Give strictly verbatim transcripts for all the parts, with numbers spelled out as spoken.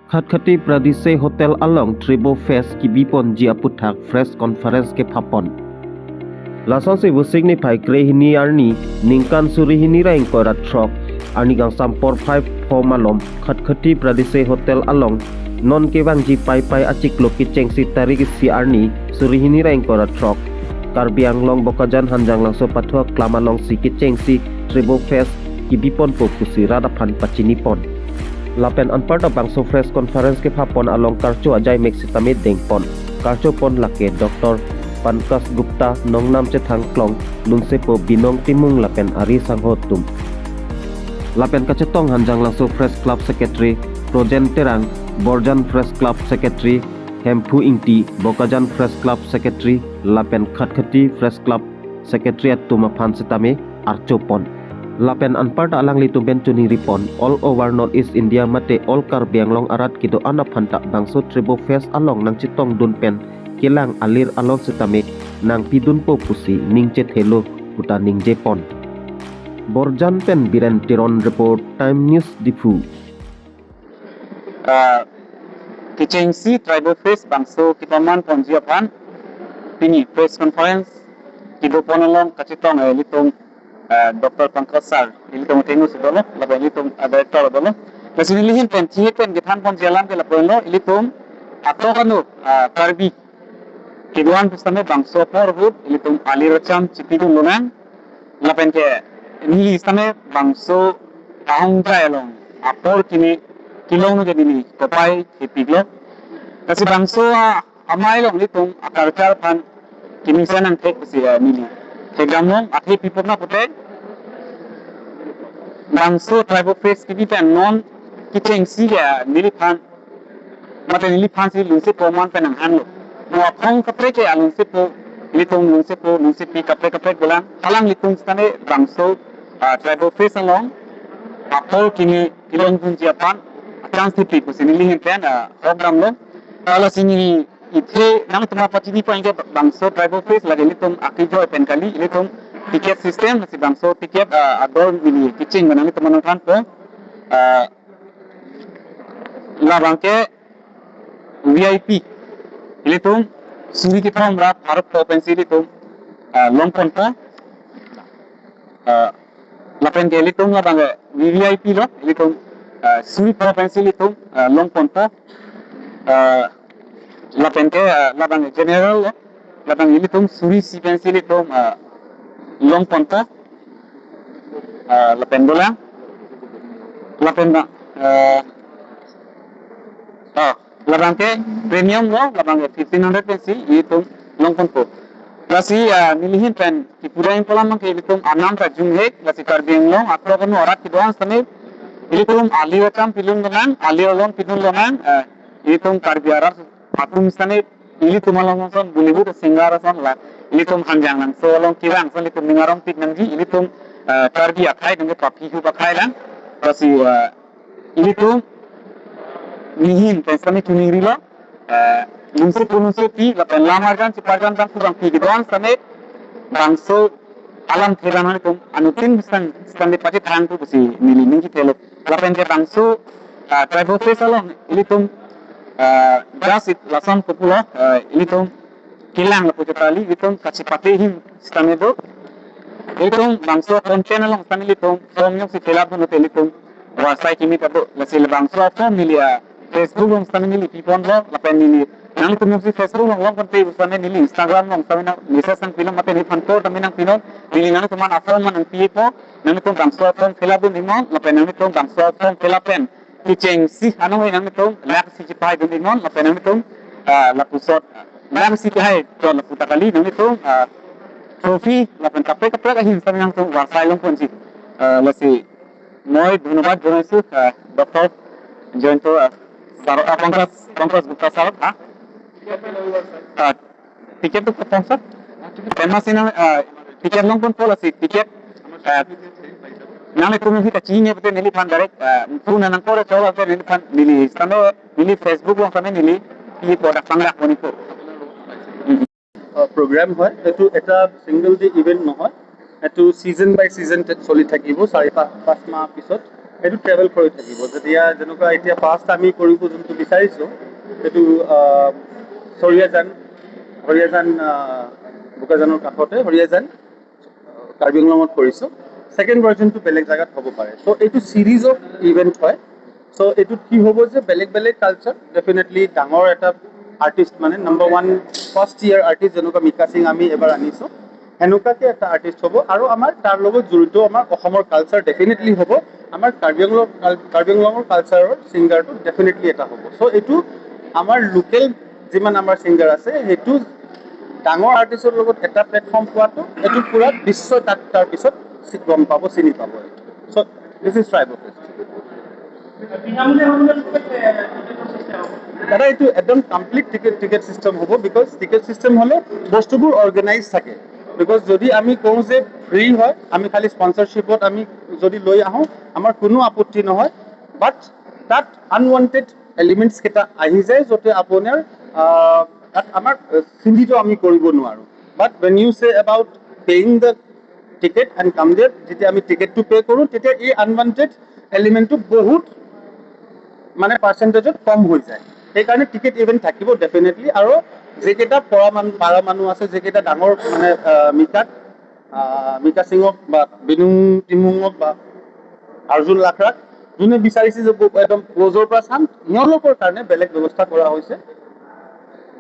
Khatkhati Paradise Hotel along Tribofest kebiponji aputhak press conference kephapon. Lasonsi Vosik niphai krehini arni ningkan suri hini ra ingkoi ra throk arni kangsam porphai pho malom Khatkhati Paradise Hotel along non kevangji Paipai achiklo kechengsi tarik isi arni suri hini ra ingkoi ra throk Karbi Anglong Bokajan Hanjanglangso Pathu Aklam alongsi kechengsi Tribofest kebiponpo pusi rat aphan pachinipon. Lapen anparta bangso press conference kephapon along karcho ajai mek sitame dengpon. Karchopon lake Doctor Pankaj Gupta, Nongnam Chethang Klong, Lunsepo Binong Timung lapen ari sangho atum. Lapen kachetong Hanjanglangso Press Club Secretary Projen Terang, Borjan Press Club Secretary Hemphu Ingti, Bokajan Press Club Secretary lapen Khatkhati Press Club Secretary atum aphan sitame archopon. Lapen anparta alanglitum pen choningripon, all over North East India mate all Karbi Anglong arat kedo-an aphanta bangso Tribofest along nangchetongdun pen kelang alir along sitame nangpidunpo pusi ning chethelo puta ningjepon. Borjan pen Biren Teron report, Time News Diphu. Ah, kechengsi Tribofest bangso kepamanponji aphan pini press conference kedopon along kachetong, eh, ilitum, eh, Doctor Pankaj sir, ilitum athengno si dolo, lapen ilitum, eh, director dolo. Lasi neli ahin pen, thihek pen kethanponji alam ke lapu-anlo, ilitum atok anu, ah, Karbi kedo-an pusitame bangso apor ahut ilitum alir acham chipidun lonang. Lapen ke neli sitame bangso ahongjai along apor kimi kelong no ke neli kopai thepiklo. Lasi bangso a-, amei along ilitum a-culture aphan kimi sa nangthek pusi, eh, neli thekdamlong. Athe pi apot ma pute bangso Tribofest kebi pen non kechengsi ke neliphan mate neliphansi Lunsepo aman pen nanghanlo. Mo aphong kaprek ke a-Lunsepo, ilitum Lunsepo, Lunsepi kaprek kaprek dolang. Halanglitum sitame bangso, ah, Tribofest along apor kimi kelongdunji aphan chance thepik pusi neli ahin pen, ah, hokdamlo. Lasi neli ithe nangtum aphan pachinipon ke bangso Tribofest lake ilitum akejoi pen kali, ilitum ticket system, lasi bangso ticket, ah, ador neli kecheng nangtum aphan nangthanpo. Ah, labang ke V I P ilitum suri kethom ra pharo pho pensi ilitum, ah, longponpo. Ah, lapen ke ilitum labang ke V V I P lo, ilitum, ah, suri pho pensi ilitum, ah, longponpo. Ah, lapen ke, ah, labang ke general lo, labang ilitum suri isi pensi ilitum, ah, longponpo. Ah, lapen dolang. Lapen ba, ah, ah, labang ke premium lo, labang ke fifteen hundred pensi ilitum longponpo. Lasi, ah, neli ahin pen kipudai pu alam ke ilitum anam ta junghek, lasi Karbi Anglong atok anu arat kedo-an sitame ilitum alir acham pidun lonang, alir along pidun lonang, ah, ilitum Karbi arat atum sitame ilitum along ason Bollywood singer ason la, ilitum Hanjanglangso along kevang ason ilitum ning arong pik nangji, ilitum, eh, Karbi akhai nangke papi hu akhai lang. Lasi, eh, ilitum neli ahin pen sitame choningrilo, eh, Lunsepo Lunsepi lapen lam arjan chiparjan bangso bangpi kedo-an sitame bangso alam thedan ilitum anuttin sitame, sitame pachethangpo pusi neli ning chethelo. Lapen ke bangso, ah, Tribofest along ilitum, ah, just it lason kopulo, ah, ilitum kelang lapu chotali, ilitum kachipate ahin sitame do. Ilitum bangso content along sitame ilitum form jongsi fill up dun te ilitum varsai kimi ta do. Lasi labangso form neli, ah, Facebook along sitame neli piponlo, lapen neli nangtum jongsi Facebook along longponte sitame neli Instagram along sitame nang message nangpilo mate neliphan call tame nangpinon, neli nangtum aphan aform nangpipo, nangtum bangso form fill up dun iknon, lapen nangtum bangso form fill up pen kechengsi anong he nangtum lakh isi chipai dun iknon, lapen nangtum, ah, lapuson lakh isi pahai to lapu ta kali nangtum, ah, trophy lapen kaprek kaprek ahin sitame nangtum varsai longponji. Ah, lasi moi dhonobad jonaisu, ah, Doctor Jayanta, ah, sir, ah, Pankaj, Pankaj Gupta sir, ha? Ah, ticket to sponsor? Tema sina, ah, ticket longponpo lasi ticket, ah, nanglitum hi kachini pute neliphan direct, ah, phone nangkore chola pute neliphan neli sitame neli Facebook along sitame neli pi pu dak pangdak ponpo. আহ, প্ৰগ্ৰাম হয়। এইটো এটা single day event নহয়, এইটো season by season চলি থাকিব, চাৰি পাঁচ পাঁচ মাহ পিছত। সেইটো ট্ৰেভেল কৰি থাকিব। যেতিয়া যেনেকুৱা এতিয়া ফাৰ্ষ্ট আমি কৰিব যোনটো বিচাৰিছোঁ, সেইটো আহ, চৰিয়াজান, হৰিয়াজান, আহ, বোকাজানৰ কাষতে হৰিয়াজান, আহ, কাৰ্বি আংলঙত কৰিছোঁ। ছেকেণ্ড ভাৰ্জনটো বেলেগ জেগাত হ'ব পাৰে। চ' এইটো ছিৰিজ অফ ইভেণ্ট হয়। চ' এইটোত কি হ'ব যে বেলেগ বেলেগ কালচাৰ, ডেফিনেটলি ডাঙৰ এটা আৰ্টিষ্ট, মানে number one first year artist যেনেকুৱা মিকা সিং আমি এবাৰ আনিছোঁ, সেনেকুৱাকে এটা আৰ্টিষ্ট হ'ব। আৰু আমাৰ তাৰ লগত জড়িত আমাৰ অসমৰ কালচাৰ ডেফিনেটলি হ'ব। আমাৰ কাৰ্বি আংলং, কাৰ্বি আংলঙৰ কালচাৰৰ ছিংগাৰটো ডেফিনেটলি এটা হ'ব। চ' এইটো আমাৰ লোকেল যিমান আমাৰ ছিংগাৰ আছে, সেইটো ডাঙৰ আৰ্টিষ্টৰ লগত এটা প্লেটফৰ্ম পোৱাটো, এইটো পূৰা বিশ্ব তাত তাৰ পিছত চি- গম পাব, চিনি পাব। চ' this is tribe of festival. বিনামূলীয়া হ'লে টিকেট, এ, টিকেটৰ চিষ্টেম হ'ব। দাদা, এইটো একদম কমপ্লিট টিকেট, টিকেট চিষ্টেম হ'ব। বিকজ টিকেট চিষ্টেম হ'লে বস্তুবোৰ অৰ্গেনাইজ থাকে। বিকজ যদি আমি কওঁ যে ফ্ৰী হয়, আমি খালি স্পনচাৰশ্বিপত আমি যদি লৈ আহোঁ, আমাৰ কোনো আপত্তি নহয়। বাট তাত আনৱান্টেড এলিমেণ্টছ কেইটা আহি যায়, য'তে আপোনাৰ আহ, তাত আমাৰ আহ, চিহ্নিত আমি কৰিব নোৱাৰোঁ। But when you say about paying the ticket and come there, যেতিয়া আমি টিকেটটো পে' কৰোঁ, তেতিয়া এই আনৱান্টেড এলিমেণ্টটো বহুত মানে পাৰ্চেণ্টেজত কম হৈ যায়। সেইকাৰণে টিকেট ইভেণ্ট থাকিব ডেফিনেটলি। আৰু যিকেইটা পৰা মানুহ, পাৰা মানুহ আছে, যিকেইটা ডাঙৰ মানে আহ, মিকাত, আহ, মিকা সিঙক বা বিনুং টিমুঙক বা আৰ্জুন লাখৰাক, যোনে বিচাৰিছে যে ব- একদম ক্ল'জৰ পৰা চাম, তেওঁলোকৰ কাৰণে বেলেগ ব্যৱস্থা কৰা হৈছে।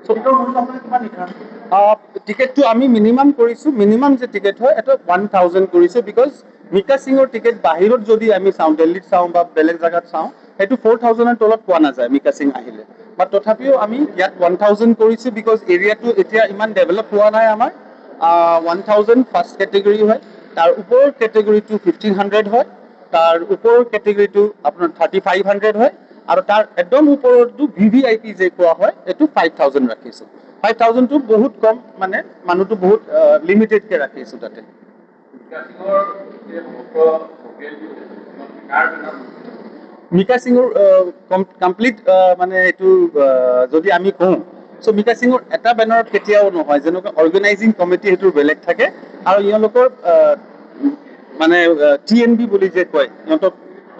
টিকেটৰ মূল্য আপোনাৰ কিমান নিৰ্ধাৰণ কৰিছে? আহ, টিকেটটো আমি মিনিমাম কৰিছোঁ, মিনিমাম যে টিকেট হয়, এইটো ওৱান থাউজেণ্ড কৰিছোঁ। বিকজ মিকা সিঙৰ টিকেট বাহিৰত যদি আমি চাওঁ, দিল্লীত চাওঁ বা বেলেগ জেগাত চাওঁ, সেইটো ফ'ৰ থাউজেণ্ডৰ তলত পোৱা নাযায় মিকা সিং আহিলে। বাট তথাপিও আমি ইয়াত ওৱান থাউজেণ্ড কৰিছোঁ, বিকজ এৰিয়াটো এতিয়া ইমান ডেভেলপ হোৱা নাই আমাৰ। ওৱান থাউজেণ্ড ফাৰ্ষ্ট কেটেগৰী হয়, তাৰ ওপৰৰ কেটেগৰীটো ফিফটিন হাণ্ড্ৰেড হয়, তাৰ ওপৰৰ কেটেগৰীটো আপোনাৰ থাৰ্টি ফাইভ হাণ্ড্ৰেড হয়, আৰু তাৰ একদম ওপৰৰটো ভি ভি আই পি যে কোৱা হয়, এইটো ফাইভ থাউজেণ্ড ৰাখিছোঁ। ফাইভ থাউজেণ্ডটো বহুত কম, মানে মানুহটো বহুত লিমিটেডকৈ ৰাখিছোঁ তাতে। মিকা সিঙৰ যে সমগ্ৰ ভকেল কাৰ নাম? মিকা সিঙৰ কমপ্লিট মানে এইটো আহ, যদি আমি কওঁ, চ' মিকা সিঙৰ এটা বেনাৰত কেতিয়াও নহয়, যেনেকুৱা অৰ্গেনাইজিং কমিটি সেইটোৰ বেলেগ থাকে, আৰু এওঁলোকৰ আহ, মানে টি এন বি বুলি যে কয়, সিহঁতক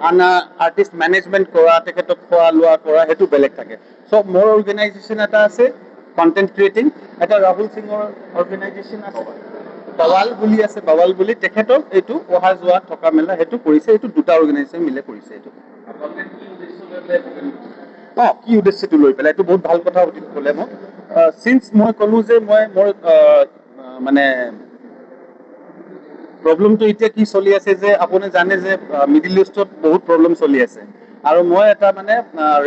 আনা, আৰ্টিষ্ট মেনেজমেণ্ট কৰা, তেখেতক খোৱা লোৱা কৰা, সেইটো বেলেগ থাকে। চ' মোৰ অৰ্গেনাইজেশ্যন এটা আছে, কণ্টেণ্ট ক্ৰিয়েটিং, এটা ৰাহুল সিঙৰ অৰ্গেনাইজেশ্যন আছে, বাৱাল বুলি আছে, বাৱাল বুলি, তেখেতক এইটো অহা যোৱা থকা মেলা সেইটো কৰিছে, এইটো দুটা অৰ্গেনাইজেশ্যন মিলে কৰিছে এইটো। আপোনালোকে কি উদ্দেশ্য লৈ পেলাই প্ৰগ্ৰেম কৰিছে? অ, কি উদ্দেশ্যটো লৈ পেলাই? এইটো বহুত ভাল কথা সুধি ক'লে মোক। চিন্স মই ক'লোঁ যে মই মোৰ আহ, আহ, মানে প্ৰব্লেমটো এতিয়া কি চলি আছে যে আপুনি জানে যে মিডিল ইষ্টত বহুত প্ৰব্লেম চলি আছে, আৰু মই এটা মানে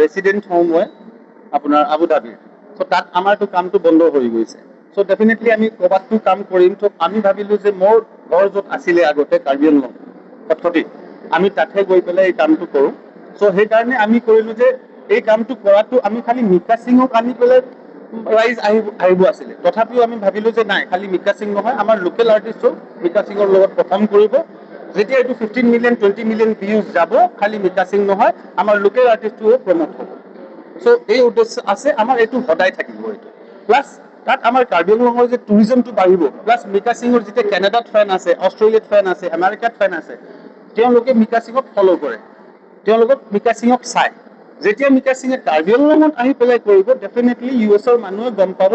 ৰেচিডেণ্ট হওঁ মই আপোনাৰ আবু ধাবিৰ। চ' তাত আমাৰতো কামটো বন্ধ হৈ গৈছে। চ' ডেফিনেটলি আমি ক'ৰবাততো কাম কৰিম। চ' আমি ভাবিলোঁ যে মোৰ ঘৰ য'ত আছিলে আগতে কাৰ্বি আংলং, খটখটি, আমি তাতহে গৈ পেলাই এই কামটো কৰোঁ। চ' সেইকাৰণে আমি কৰিলোঁ যে এই কামটো কৰাটো আমি খালি মিকা সিঙক আনি পেলাই ৰাইজ আহিব, আহিব আছিলে। তথাপিও আমি ভাবিলোঁ যে নাই, খালি মিকা সিং নহয়, আমাৰ লোকেল আৰ্টিষ্টো মিকা সিঙৰ লগত পাৰফৰ্ম কৰিব। যেতিয়া এইটো fifteen million, twenty million views যাব, খালি মিকা সিং নহয়, আমাৰ লোকেল আৰ্টিষ্টটোও প্ৰমোট হ'ব। চ' এই উদ্দেশ্য আছে আমাৰ, এইটো সদায় থাকিব এইটো। প্লাছ তাত আমাৰ কাৰ্বি আংলঙৰ যে টুৰিজমটো বাঢ়িব, প্লাছ মিকা সিঙৰ যেতিয়া কেনেডাত ফেন আছে, অষ্ট্ৰেলিয়াত ফেন আছে, আমেৰিকাত ফেন আছে, তেওঁলোকে মিকা সিঙক ফ'ল' কৰে, তেওঁলোকক মিকা সিঙক চায়। যেতিয়া মিকা সিঙে কাৰ্বি আংলঙত আহি পেলাই কৰিব, ডেফিনেটলি ইউ এছৰ মানুহে গম পাব,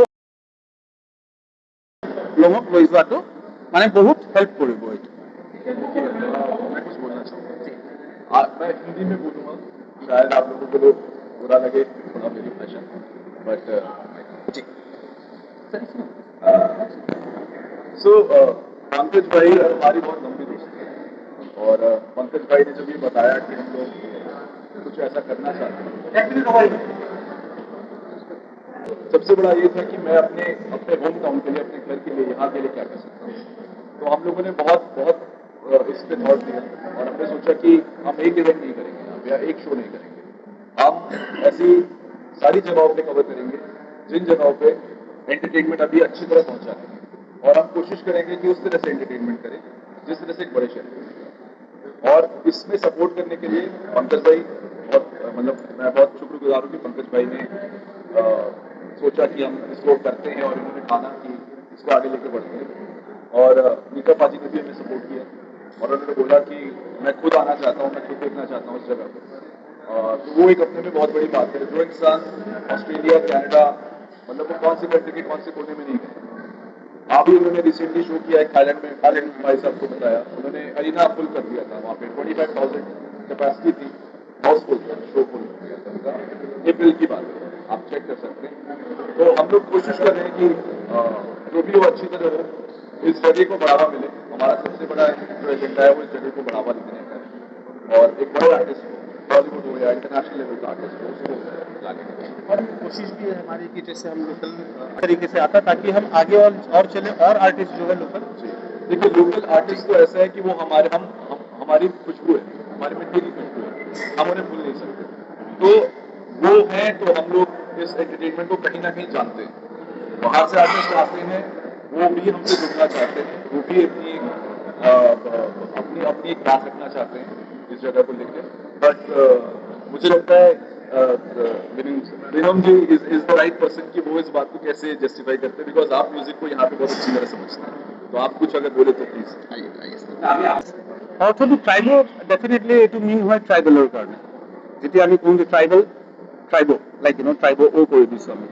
লঙত লৈ যোৱাটো মানে বহুত হেল্প কৰিব এইটো। मैं कुछ बोलना चाहूँगा। आज मैं हिंदी में बोलूँगा, शायद आप लोगों को बुरा लगे, थोड़ा मेरी भाषा, बट जी। सो पंकज भाई और हमारी बहुत लंबी दोस्ती है, और अ, पंकज भाई ने जब ये बताया कि हम लोग कुछ ऐसा करना चाहते हैं, सबसे बड़ा ये था कि मैं अपने अपने होम टाउन के लिए, अपने घर के लिए, यहाँ के लिए क्या कर सकता हूँ। तो हम लोगों ने बहुत बहुत अ, इस पे थॉट दिया, और हमने सोचा कि हम एक इवेंट नहीं करेंगे यहाँ पे, या एक शो नहीं करेंगे, हम ऐसी सारी जगहों पे कवर करेंगे जिन जगहों पे एंटरटेनमेंट अभी अच्छी तरह पहुंचा नहीं है, और हम कोशिश करेंगे कि उस तरह से एंटरटेनमेंट करें जिस तरह से एक बड़े शहर में। और इसमें सपोर्ट करने के लिए पंकज भाई बहुत, मतलब, मैं बहुत शुक्रगुजार हूँ कि पंकज भाई ने अ, सोचा कि हम इसको करते हैं, और इन्होंने ठाना कि इसको आगे लेके बढ़ते हैं। और अ, मीका पाजी ने भी हमें सपोर्ट किया। और उन्होंने बोला कि मैं खुद आना चाहता हूँ, मैं खुद देखना चाहता हूँ इस जगह को। और तो वो एक अपने में बहुत बड़ी बात है। जो इंसान ऑस्ट्रेलिया, कनाडा, मतलब वो कौन सी कंट्री के कौन से कोने में नहीं गए। अभी उन्होंने रिसेंटली शो किया है थाईलैंड में, थाईलैंड भाई साहब को बताया, उन्होंने अरीना फुल कर दिया था वहाँ पे, ट्वेंटी फाइव थाउजेंड कैपेसिटी थी, हाउसफुल, शो फुल। अप्रैल की बात है, आप चेक कर सकते हैं। तो हम लोग कोशिश कर रहे हैं कि अ, जो भी हो अच्छी तरह हो, इस जगह को बढ़ावा मिले। हमारा सबसे बड़ा जो एजेंडा है वो इस जगह को बढ़ावा देने का है। और एक बड़े आर्टिस्ट, बॉलीवुड हो या इंटरनेशनल लेवल का आर्टिस्ट हो, उसको लाने का। और ये कोशिश भी है हमारी कि जैसे हम लोकल, अ, तरीके से आता, ताकि हम आगे और, और चले, और आर्टिस्ट जो है लोकल। जी। देखिए, लोकल आर्टिस्ट तो ऐसा है कि वो हमारे, हम, हम, हमारी खुशबू है, हमारी मिट्टी की खुशबू है, हम उन्हें भूल नहीं सकते। तो वो है, तो हम लोग इस एंटरटेनमेंट को कहीं ना कहीं जानते हैं। बाहर से आर्टिस्ट आते हैं, वो भी हमसे जुड़ना चाहते हैं, वो भी अपनी अ, अपनी अपनी एक बात रखना चाहते हैं इस जगह को लेकर। बट मुझे लगता है Vinam Vinam ji is is the right person कि वो इस बात को कैसे जस्टिफाई करते हैं, बिकॉज आप म्यूजिक को यहाँ पे बहुत अच्छी तरह समझते हैं। तो आप कुछ अगर बोले तो प्लीज। আহি আছে, আহি আছে। অৰ্থটো ট্ৰাইবো ডেফিনেটলি এইটো মিন হয় ট্ৰাইবেলৰ কাৰণে। যেতিয়া আমি কওঁ যে ট্ৰাইবেল, ট্ৰাইবো, লাইক ইউ ন ট্ৰাইবো অ কৰি দিছো আমি।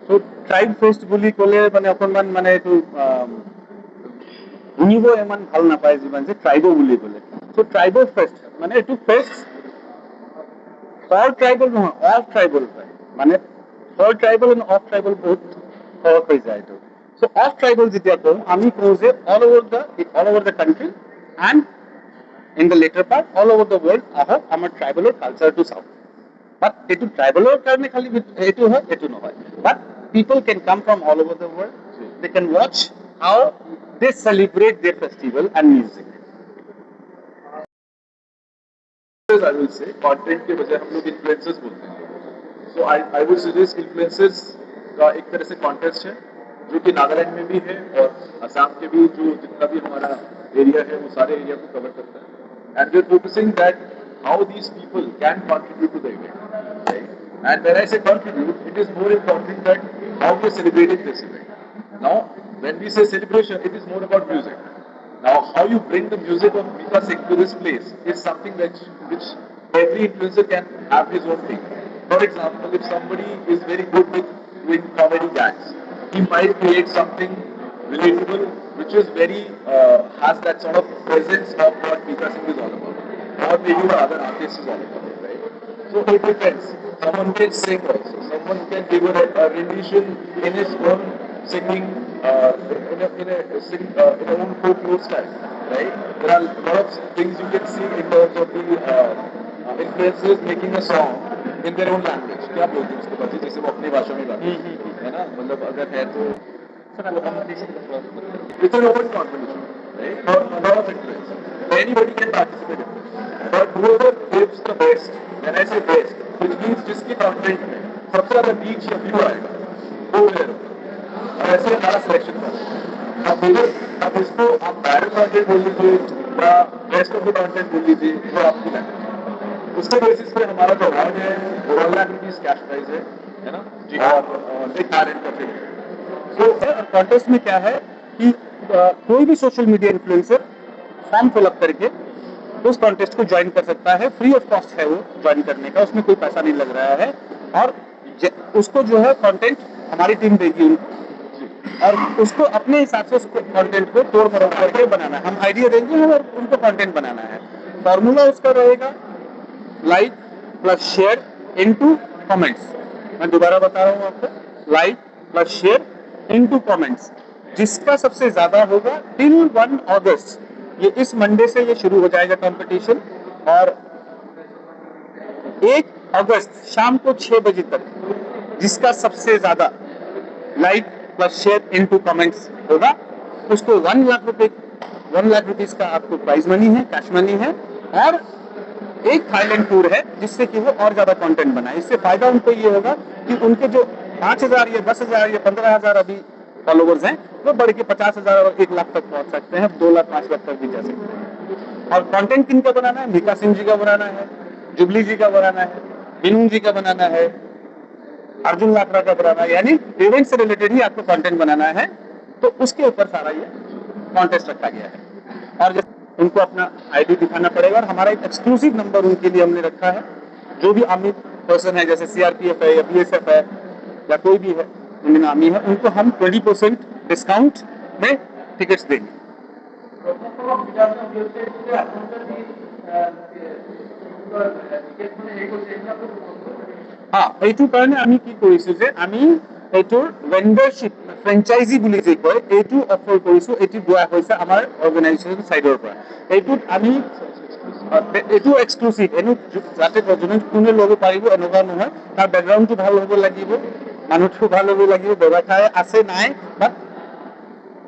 চ' ট্ৰাইব ফেষ্ট বুলি ক'লে মানে অকণমান মানে এইটো আম, শুনিব ইমান ভাল নাপায় যিমান যে ট্ৰাইবো বুলি ক'লে। চ' ট্ৰাইবল ফেষ্ট মানে এইটো ফেষ্ট ফৰ ট্ৰাইবল নহয়, অফ ট্ৰাইবল হয়। মানে for tribal and of tribal বহুত ফৰক হৈ যায় এইটো। চ' অফ ট্ৰাইবল যেতিয়া কওঁ, আমি কওঁ যে all over the all over the country and in the later part all over the world আহক, আমাৰ ট্ৰাইবলৰ কালচাৰটো চাওক। বাট এইটো ট্ৰাইবলৰ কাৰণে খালি বি- এইটো হয়, এইটো নহয়। But people can come from all over the world, they can watch how they celebrate their festival and music. I will say, content के बजाय हम लोग इन्फ्लुएंसर्स बोलते हैं। सो आई आई वुड सजेस्ट, इन्फ्लुएंसर्स का एक तरह से कॉन्टेस्ट है, जो कि नागालैंड में भी है और असम के भी, जो जितना भी हमारा एरिया है, वो सारे एरिया को कवर करता है। And we are focusing that how these people can contribute to the event, right? And when I say contribute, it is more important that how we are celebrating this event. Now, when we say celebration, it is more about music. Now, how you bring the music of Mika Singh to this place is something which, which every influencer can have his own thing. For example, if somebody is very good with doing comedy gags, he might create something relatable, which is very uh, has that sort of presence of what Mika Singh is all about, or maybe the other artist is all about, right? So it depends. Someone can sing also. Someone can give a, a rendition in his own singing, uh, in a, in a sing, uh, in a own folklore style, right? There are a lot of things you can see in terms of the uh, uh, influencers making a song in their own language. क्या बोलते हैं उसको, जैसे वो अपनी भाषा में गाते हैं, है ना? मतलब अगर है तो, तो हम, it's an open competition, right? For a lot of influencers, anybody can participate in this. But whoever gives the best, when I say best, which means जिसकी कंटेंट में सबसे ज्यादा रीच या व्यू आएगा, वो विनर होगा। और ऐसे हमारा सिलेक्शन था। अब देखो, अब इसको आप वायरल कंटेंट बोल लीजिए या बेस्ट ऑफ द कंटेंट बोल लीजिए, वो आपकी लाइन है। उसके बेसिस पे हमारा जो अवार्ड है, वो वन लाख रुपीज कैश प्राइज है, है ना? जी। और अ, एक टैलेंट का फिल्म। तो कॉन्टेस्ट में क्या है कि अ, कोई भी social media influencer form fill up करके उस कॉन्टेस्ट को ज्वाइन कर सकता है। फ्री ऑफ कॉस्ट है वो ज्वाइन करने का, उसमें कोई पैसा नहीं लग रहा है। और ज- उसको जो है कंटेंट हमारी टीम देगी उनको, और उसको अपने हिसाब से उसको कंटेंट को तोड़ मरोड़ करके बनाना है। हम आइडिया देंगे, हम उनको कंटेंट बनाना है। फॉर्मूला उसका रहेगा like plus share into comments। मैं दोबारा बता रहा हूँ आपको, like plus share into comments। जिसका सबसे ज्यादा होगा टिल वन अगस्त, ये इस मंडे से ये शुरू हो जाएगा कंपटीशन, और एक अगस्त शाम को छह बजे तक जिसका सबसे ज्यादा like plus share into comments होगा, उसको वन लाख रुपए, वन लाख रुपीज का आपको प्राइज मनी है, कैश मनी है, और एक थाईलैंड टूर है, जिससे कि वो और ज्यादा कंटेंट बनाए। इससे फायदा उनको ये होगा कि उनके जो पाँच हजार या दस हजार या पन्द्रह हजार अभी फॉलोअर्स हैं, वो बढ़ के पचास हजार और एक लाख तक पहुंच सकते हैं, दो लाख, पाँच लाख तक भी जा सकते हैं। और कंटेंट किन का बनाना है? मीका सिंह जी का बनाना है, जुबली जी का बनाना है, बिनू जी का बनाना है, अर्जुन लाकड़ा का बनाना है, यानी इवेंट से रिलेटेड ही आपको कंटेंट बनाना है। तो उसके ऊपर सारा ये कॉन्टेस्ट रखा गया है। और जैसे उनको अपना आईडी दिखाना पड़ेगा और हमारा एक एक्सक्लूसिव नंबर उनके लिए हमने रखा है। जो भी आर्मी पर्सन है, जैसे सीआरपीएफ है या बीएसएफ है या कोई भी है, इंडियन आर्मी है, उनको हम ट्वेंटी परसेंट डिस्काउंट में टिकट्स देंगे। হা, এইটো কাৰণে আমি কি কৰিছো যে আমি এইটোৰ ভেণ্ডাৰশ্বিপ, ফ্ৰেঞ্চাইজি বুলি যে কয়, এইটো অফাৰ কৰিছো। এইটো দিয়া হৈছে আমাৰ অৰ্গেনাইজেশ্যন চাইডৰ পৰা। এইটোত আমি, আহ, এইটো এক্সক্লুচিভ, এনে যু- যাতে যোনে কোনে ল'ব পাৰিব এনেকুৱা নহয়। তাৰ বেকগ্ৰাউণ্ডটো ভাল হ'ব লাগিব, মানুহটো ভাল হ'ব লাগিব, ব্যৱসায় আছে নাই, বাট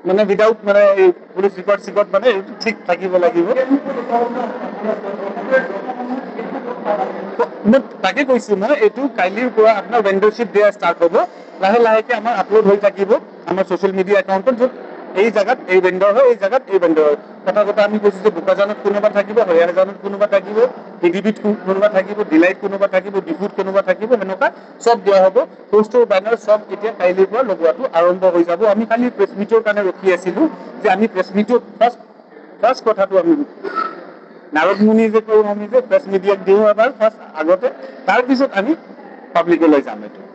মানে উইদাউট মানে এই পুলিচ ৰেকৰ্ড চিকৰ্ড মানে এইটো ঠিক থাকিব লাগিব। মই তাকে কৈছো, মই এইটো কাইলৈৰ পৰা আপোনাৰ ভেণ্ডাৰশ্বিপ দিয়া ষ্টাৰ্ট হ'ব। লাহে লাহেকে আমাৰ আপলোড হৈ থাকিব আমাৰ ছ'চিয়েল মিডিয়া একাউণ্টত, য'ত এই জেগাত এই ভেণ্ডৰ হয়, এই জেগাত এই ভেণ্ডৰ হয়। কথা কথা আমি কৈছো যে বোকাজানত কোনোবা থাকিব, হৰিয়ানাজানত কোনোবা থাকিব, এডিবিত কো- কোনোবা থাকিব, ডিলাইত কোনোবা থাকিব, ডিফুত কোনোবা থাকিব, সেনেকুৱা চব দিয়া হ'ব। পোষ্টাৰ বেনাৰ চব এতিয়া কাইলৈৰ পৰা লগোৱাটো আৰম্ভ হৈ যাব। আমি খালি প্ৰেছ মিটৰ কাৰণে ৰখি আছিলো যে আমি প্ৰেছ মিটত ফাৰ্ষ্ট ফাৰ্ষ্ট কথাটো আমি নাৰদ মুনি যে কওঁ, আমি যে প্ৰেছ মিডিয়াক দিওঁ এবাৰ ফাৰ্ষ্ট আগতে, তাৰপিছত আমি পাব্লিকলৈ যাম। এইটো